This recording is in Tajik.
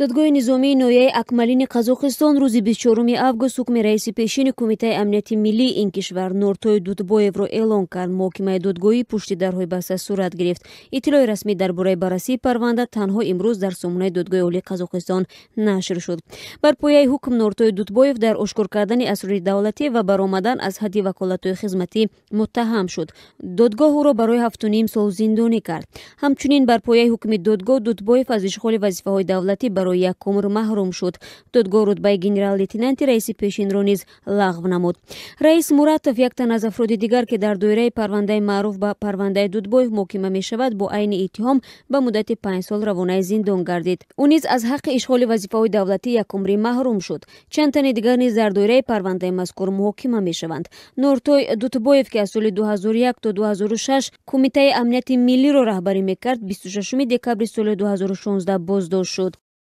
Додгоҳи низомии ноҳияи Акмалини Қазоқистон рӯзи 24 август ҳукми раиси пешини Кумитаи амнияти миллии ин кишвар Нуртой Дутбоевро эълон кард. Муҳокимаи додгоҳӣ пушти дарҳои баста сурат гирифт. Иттилои расмӣ дар бораи баррасии парванда танҳо имрӯз дар сомонаи Додгоҳи олии Қазоқистон нашр шуд. Бар пояи ҳукм, Нуртой Дутбоев дар ошкор кардани асрори давлатӣ ва баромадан аз ҳадди ваколатҳои хизматӣ муттаҳам шуд. Додгоҳ ӯро барои 7,5 сол зиндонӣ кард. Ҳамчунин бар пояи ҳукми додгоҳ, Дутбоев аз ишғоли вазифаҳои давлатӣ барои як умр маҳрум шуд. Додгоҳ рутбаи генерал-лейтенанти раиси пешинро низ лағв намуд. Раис Муратов, як тан аз афроди дигар, ки дар доираи парвандаи маъруф ба парвандаи Дутбоев муҳокима мешавад, бо айни иттиҳом ба муддати 5 сол равонаи зиндон гардид. Ӯ низ аз ҳаққи ишғоли вазифаҳои давлатӣ якумрӣ маҳрум шуд. Чанд тани дигар низ дар доираи парвандаи мазкур муҳокима мешаванд. Нуртой Дутбоев, ки аз соли 2001 то 2006 Кумитаи амнияти миллиро раҳбарӣ мекард, 26 декабри соли 2016 боздошт шуд.